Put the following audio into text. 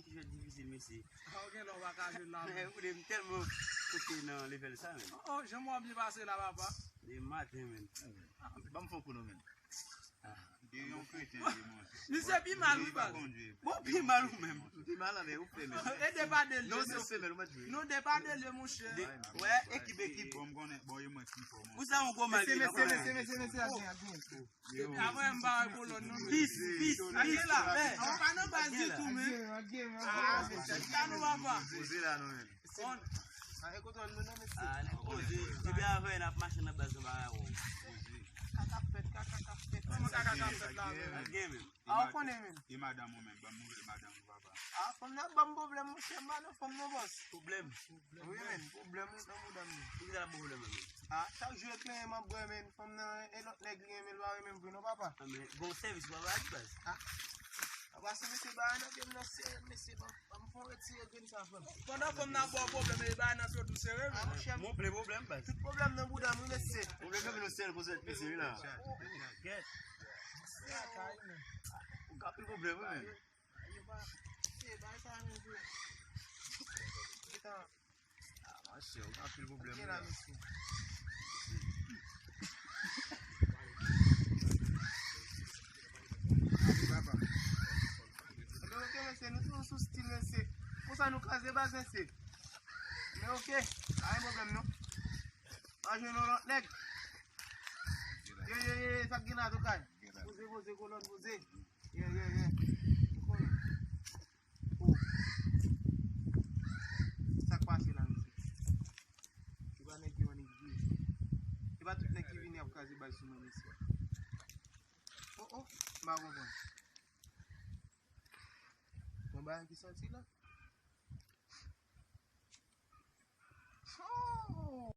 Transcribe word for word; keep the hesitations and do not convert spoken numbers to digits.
Jwèt difisil, mesye. Ah, ok, lè w pa ka jwe la, men. Ou de m tèlman kote nan level sa, men. Oh, oh, jan mwen byen pase la, papa. De maten, men. Ban m fè yon kou non, men. Misye pi mal, wi, baz. Bon, pi mal ou menm. Pi mal, men ou fè menm. E de pa de lye. Non, se ou fè menm, ou mèt jwe. Non, de pa de lye, monchè. Wè, ekip, ekip. Bon, m konnen, bon, e mwen ki fò, mwen. Ou sa yon gwo mal. Mesye, mesye, mesye, mesye, mesye, al gen, al gen. Avè m pa wè kolòn non. Pis, pis, pis. Ake la. An pa nan baz ditou, men. Ah, mesye, sa nou papa. Poze la, non, men. Son. Ah, e kote nou nan, mesye? Ah, nèg poze. Depi avè n ap mache nan baz, nou pa wè w. Kaka fèt, kaka, kaka fèt. Kòman kaka ka fèt la, men? Al gen, men. Ah, ou konnen, men. E madanm ou, men? Ban m nouvèl madanm ou, papa. Ah, fanm nan ban m pwoblèm, monchè, m pa nan fanm non, bòs. Pwoblèm? Wi, men, pwoblèm nan mouda m, men. Poukisa l ap ba w pwoblèm, men? Ah, chak jou e plenyen m ap bwè, men. Fanm nan, e lòt nèg li renmen, l pa renmen m vre non, papa. Ah, men, bon sèvis, papa, a di baz. Ah. Apa se mesye bagay nan game nan serye, mesye, ban, ban m fè yon retire grenn sa, frè m. Pandan fanm nan ba w pwoblèm, e bagay nan sou tou serye, men. Ah, monchè, m gon plen pwoblèm, baz. Tout pwoblèm nan bouda m, wi, mesye. Pwoblèm nan vin nou sèl pou zèt, mesye, wi, la. Gèt. Ou ka pil pwoblèm, wi, men. Yo pa, se bagay sa menm vre. Etan. Ah, monchè, ou gen anpil pwoblèm, wi, la, mesye. Papa. Ebyen, ok, mesye, nou toujou sou stil, mesye. Konsa nou kraze baz, mesye. Men ok, pa gen pwoblèm, non. Pa jwenn yon lòt nèg. Ye, ye, ye, ye, sa k gen la, tokay? Poze, poze, kolòn, poze. Ye, ye, ye. Ou konnen. Oh. Sa k pase la, mesye? Se pa nèg yo annik vre. Se pa tout nèg ki vini ap kraze baz sou mwen, mesye. Oh, oh, m pa konprann. Gon bagay ki sòti la. Oh!